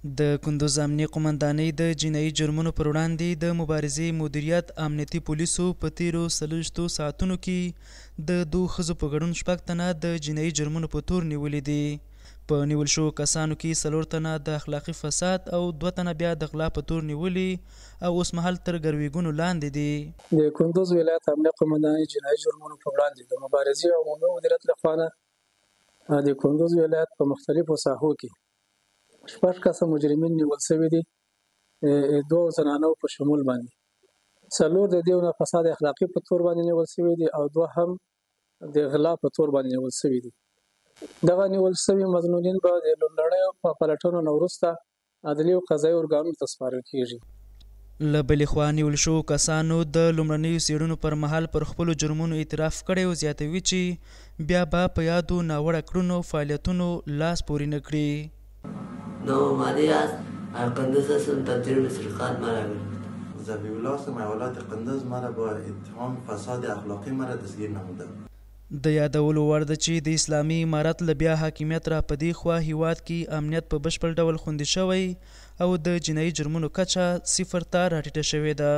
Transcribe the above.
د کندوز امنیې قومندانۍ د جنایي جرمونو پر وړاندې د مبارزې مدیریت امنیتي پولیسو په تېرو 24 ساعتونو کې د دوو ښځو په ګډون شپږ تنه د جنایي جرمونو په تور نیولي دي. په نیول شوو کسانو کې څلور تنه د اخلاقي فساد او دوه تنه بیا د غلا په تور نیولي او اوسمهال تر ګروېږونو لاندې دي. د کندوز ولایت امنیه قومندانۍ جنایي جرمونو په وړاندې د مبارزې عمومي مدیریت له خوا نه د کندوز ولایت په مختلفو ساحو کې شپږ کسه مجرمین نیول شوي دي، دوو زنانو په شمول باندې. څلور د دیو نه فساد اخلاقي په تور باندې نیول شوي دي او دوه هم د غلا په تور باندې نیول شوي دي. دغه نیول شوي مظنونین به د لومړنیو پلټنو نه وروسته عدلي او قضایي ارګانونو ته سپارل کیږي. له بلې خوا نیول شوو کسانو د لومړنیو څېړنو پر مهال پر خپلو جرمونو اعتراف کړی او زیاتوي چې بیا به په یادو ناوړه کړنو او فعالیتونو لاس پورې نه کړي. نامحمدی است از قندوز هستم تا جرم سرقت مرا گرفت. ذبیح الله هستم ایالت قندوز مرا با اتهام فساد اخلاقی مرا دستگیر نموده. د یادولو وړ ده چې د اسلامي امارت له بیا حاکمیت را په دې خوا هېواد کې امنیت په بشپړ ډول خوندي شوی او د جنایي جرمونو کچه صفر ته راټیټه شوې ده.